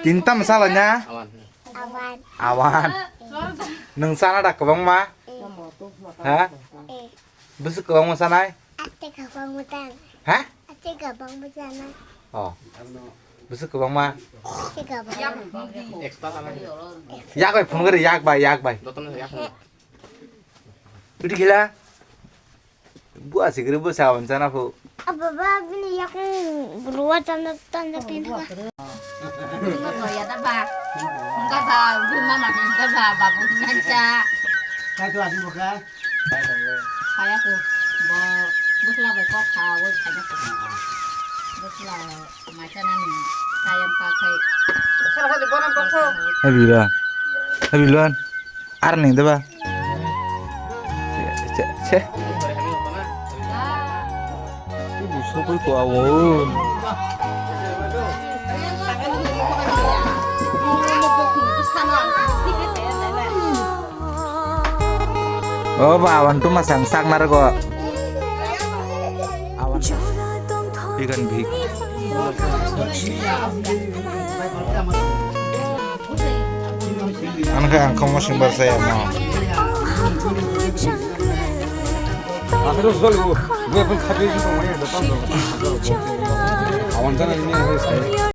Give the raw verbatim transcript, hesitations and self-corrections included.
Tini tamo salai na? Awan. Awan. Awan. Nwng sana da kwbangma? Eh. Ha? Eh. Bwswk kwbangma sanai? Ate kwbangma tan. Ha? Ate kwbangma tanai. Oh. Bwswk kwbangma? Ate kwbangma. Yak bai phone kari, yak bai, yak bai. Piti khila. Bu asikri bu sawan sana phu. Aba ba bini yakung buluwa chana tanja kini ba. Bini ba ya da ba. Enggak ba, bini mama enggak ba, babu nyanca. Kaya tu asik buka. Kaya tu, bo, bukla bai kok kha, woi kaya tu. Bukla. Habilon. Habilon. Ar ni deba. Che, che, che. Ibu sopoi ko awon. O ba, awan tu masang sak nargo. Awan. Ikan bhi. Ano khe ang khomo singbar saya mo. Akhirnya sudah lu, gue pun khapi itu semuanya datang tuh. Awan sana ini.